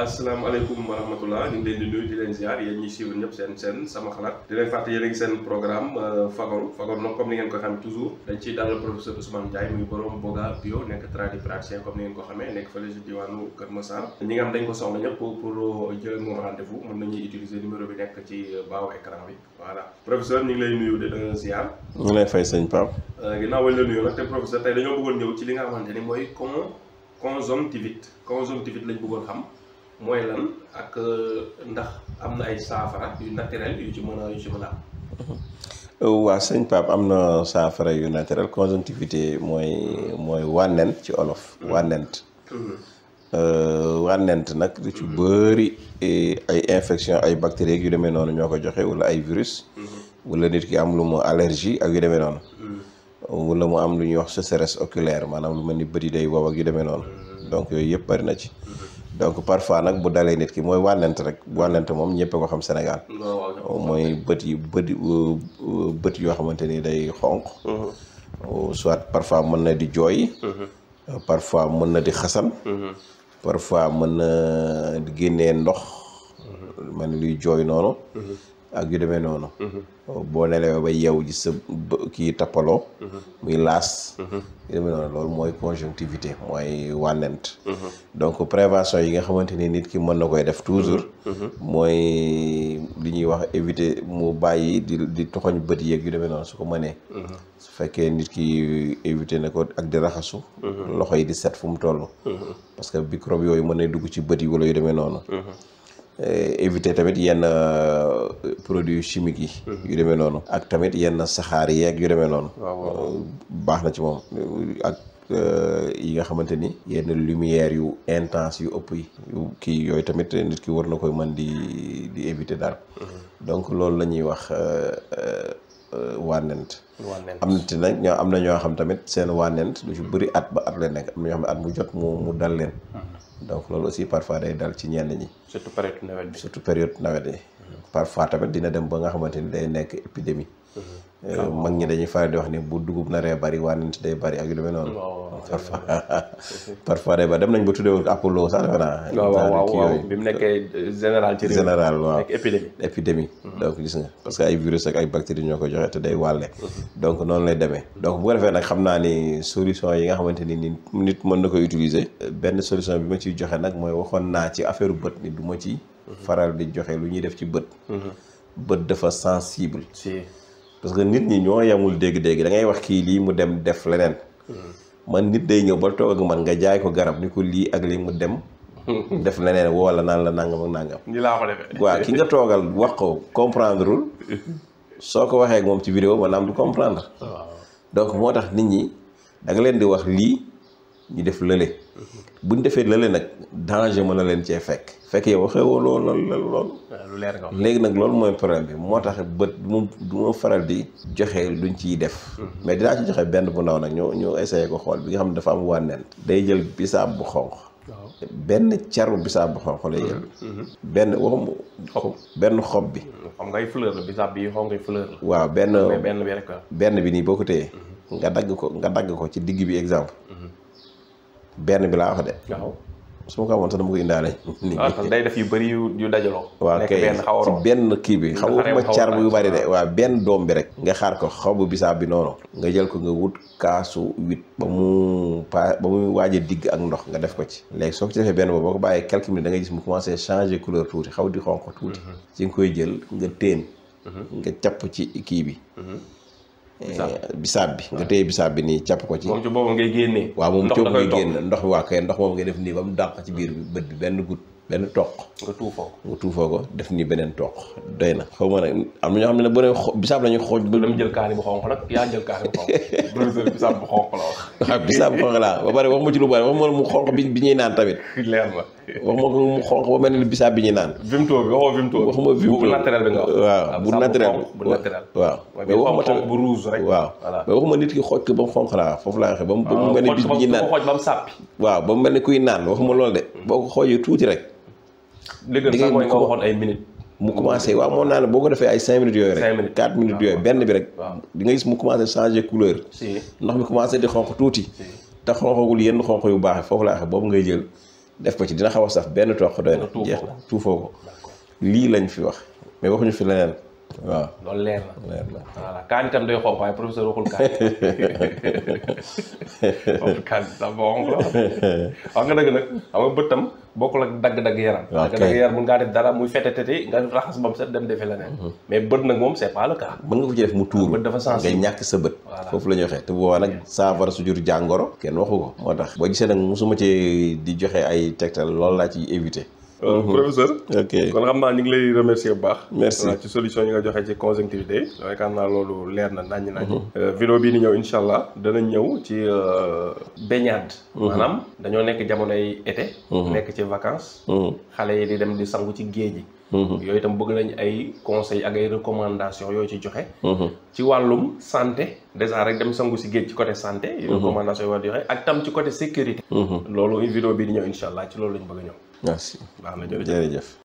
asalaamaaleykum wa rahmatullah ñu ngi leen di nuyu di leen ziar yéen ñi suivre ñëpp seen sama xalaat di leen fàtte yéen a ngi seen programme fagaru nag comme ni ngeen ko xam toujours dañ ciy dalal professeur Ousmane Ndiaye muy borom Boga Bio nekk tradipraticien comme ni ngeen ko xamee nekk fële ci diwaanu Kër Massar ñi nga xam dañ ko soxla ñëpp pour jël moom rendez-vous mën nañuy utiliser numéro bi nekk ci baaw écran bi voilà professeur ñu ngi lay nuyu di la ziar. ñu ngi lay fay sëñ Pape. ginnaaw bañ la nuyu nag te professeur tey dañoo bëggoon ñëw ci li nga xamante ni mooy conjonctivite lañ bëggoon xam mooy lan ak ndax am na ay saafara yu naturel yu ci mën a am. waaw sëñ Pape am na saafara yu naturel conjonctivité mooy wànnent ci olof. wànnent. wànnent nag lu ci bëri ay infection ay bactéries yu demee noonu ñoo ko joxe wala ay virus. wala nit ki am lu mu allergie ak yu demee noonu. wala mu am lu ñuy wax sécheresse oculaire maanaam lu mel ni bët yi day wow ak yu demee noonu. donc yooyu yëpp bari na ci. donc parfois nag bu dalee nit ki mooy wànnent rek wànnent moom ñëpp ko xam Sénégal. mooy bët yoo xamante ni day xonq. soit parfois mën na di jooy. parfois mën na di xasan. parfois mën na di génnee ndox. man luy jooy noonu. ak yu demee noonu. boo nelawee ba yeewu ji sa kii tappaloo. muy laas. yu demee noonu loolu mooy conjonctivité mooy wànnent. donc prévention yi nga xamante ni nit ki mën na koy def toujours. mooy li ñuy wax éviter mu bàyyi di toxoñ bët yeeg yu demee noonu su ko mënee. su fekkee nit ki éviter na ko ak di raxasu. loxo yi di set fu mu toll. parce que microbe yooyu mën na dugg ci bët yi wala yu demee noonu. éviter tamit yenn produits chimiques yi. yu demee noonu. ak tamit yenn saxaar yeeg yu demee noonu. baax na ci moom ak yi nga xamante ni. yenn lumière yu intense yu ëpp yi. yu kii yooyu tamit nit ki war na koy mën di éviter daal. donc loolu la ñuy wax wànnent. am na te nag am na ñoo xam tamit seen wànnent lu ci bëri at ba at la nekk am na ñoo xam ne at mu jot mu dal leen. donc loolu aussi parfois day dal ci ñenn ñi. surtout période nawet bi. surtout période nawet yi. parfois tamit dina dem ba nga xamante ni day nekk épidémie. mag ñi dañuy faral di wax ni bu dugub naree bari wànnent day bari ak yu demee noonu. parfois day bari dem nañ ba tuddee ko Apollo sax defe naa. waaw bi mu nekkee général ci réew général waaw nekk épidémie. donc gis nga parce que ay virus ak ay bactéries ñoo ko joxe te day wàlle. donc noonu lay demee. donc bu ko defee nag xam naa ni solution yi nga xamante ni nit mën na koy utiliser. benn solution bi ma ciy joxe nag mooy waxoon naa ci affaire bët ni du ma ci. faral di joxe lu ñuy def ci bët. bët dafa sensible. parce que nit ñi ñoo yemul dégg-dégg da ngay wax kii lii mu dem def leneen. man nit day ñëw ba toog ak man nga jaay ko garab ni ko lii ak lii mu dem. def leneen wala naan la nangam ak nangam. ni laa ko defee. waaw ki nga toogal wax ko comprendreul soo ko waxee ak moom ci vidéo maanaam du comprendre. donc moo tax nit ñi da nga leen di wax lii ñu def lële. buñ defee lële nag danger mën na leen cee fekk yow waxeewoo lool. lu leer nga léegi nag loolu mooy problème bi moo tax bët du ma faral di joxe luñ ciy def. mais dinaa ci joxe benn bu ndaw nag ñu essayé ko xool bi nga xam ne dafa am wànnent. day jël bisaab bu xonq. benn caru bisaab bu xonq lay jël. benn xob bi. xam ngay fleur la bisaab bi xonq ngay fleur la. waaw benn bi rek benn bi nii boo ko téyee. nga dagg ko ci digg bi exemple. benn bi laa wax de. waaw su ma ko amoon sax dama ko indaale. day def yu bëri yu dajaloo. waaw kay ci benn kii bi xam nga ma car bu yu bëri de waaw benn doom bi rek. nga xaar ko xobu bisaab bi noonu. nga jël ko nga wut kaasu huit ba mu waaj a digg ak ndox nga def ko ci. léegi soo ko ci defee benn boobu boo ko bàyyee quelques minutes da ngay gis mu commencé changer couleur tuuti xaw di xonq tuuti. ci nga koy jël nga téen. nga capp ci kii bi. bisaab bi nga téye bisaab bi nii càpp ko ci. moom ci boobu ngay génnee. waaw moom coob ngay génn ndox bi waa kay ndox moom ngay def nii ba mu dàq ci biir bët bi benn goutte benn toq. nga tuufoo ko def nii beneen toq doy na. xaw ma nag am na ñoo xam ne bu ne bisaab la ñuy xooj. ba dem jël kaani bu xonq nag yaa jël kaani bu xonq. bisaab bu xonq la wax. waaw bisaab bu xonq laa ba pare wax ma ci lu bari wax ma mu xonq bi ñuy naan tamit. leer na. wax ma ko mu xonq ba mel ni bisaab bi ñuy naan. Vimto bi waxoo Vimto. waxuma Vimto bu naturel bi nga wax. waaw bu naturel waaw. mais waxuma tamit bu rouge rek. waaw mais waxuma nit ki xooj ko ba mu xonq laa foofu laa waxee ba mu mel ni bis bi ñuy naan xooj ba mu sàppi. waaw ba mu mel ni kuy naan waxuma loolu de boo ko xoojee tuuti rek. dëgg sax mooy nga waxoon ay minutes. mu commencé waaw moo naa ne boo ko defee ay 5 minutes yooyu rek 4 minutes yooyu benn bi rek. di nga gis mu commencé changer couleur. ndox mi commencé di xonq tuuti. te xonqagul yenn xonq yu baax foofu laa waxee boobu ngay jël def ko ci dina xaw a saf benn toq doy na jeex na tuufoo ko lii lañ fi wax mais waxuñu fi leneen waaw loolu leer na voilà kaan itam day xonq waaye professeur waxul kaan waxul kaan sax boo xonq la wax nga dëgg nag xam nga bët tam bokkul ak dagg-dagg yaram dagg-dagg yaram mun ngaa def dara muy fete tete nga raxas bam set dem defe leneen mais bët nag moom c'est pas le cas mën nga ko ci def mu tuuru bët dafa sensible ngay ñàkk sa bët foofu la ñu waxee te bu boobaa nag saafara su jur jàngoro kenn waxu ko moo tax boo gisee nag musuma ci di joxe ay tegtal loolu laa ciy éviter professeur ok kon xam naa ñu ngi lay remercier bu baax merci ci solution yi nga joxe ci conjonctivité yaakaar naa loolu leer na naññ vidéo bii di ñëw incha allah dana ñëw ci baignade maanaam dañoo nekk jamonoy été nekk ci vacances xale yi di dem di sangu ci géej gi yooyu itam bëgg nañ ay conseils ak ay recommandations yooyu ci joxe ci wàllum santé déjà rek dem sangu si géej ci côté santé recommandations yi war di joxe ak tam ci côté sécurité loolu vidéo bii di ñëw incha allah ci loolu lañ bëgg a ñëw merci baax na jërëjëf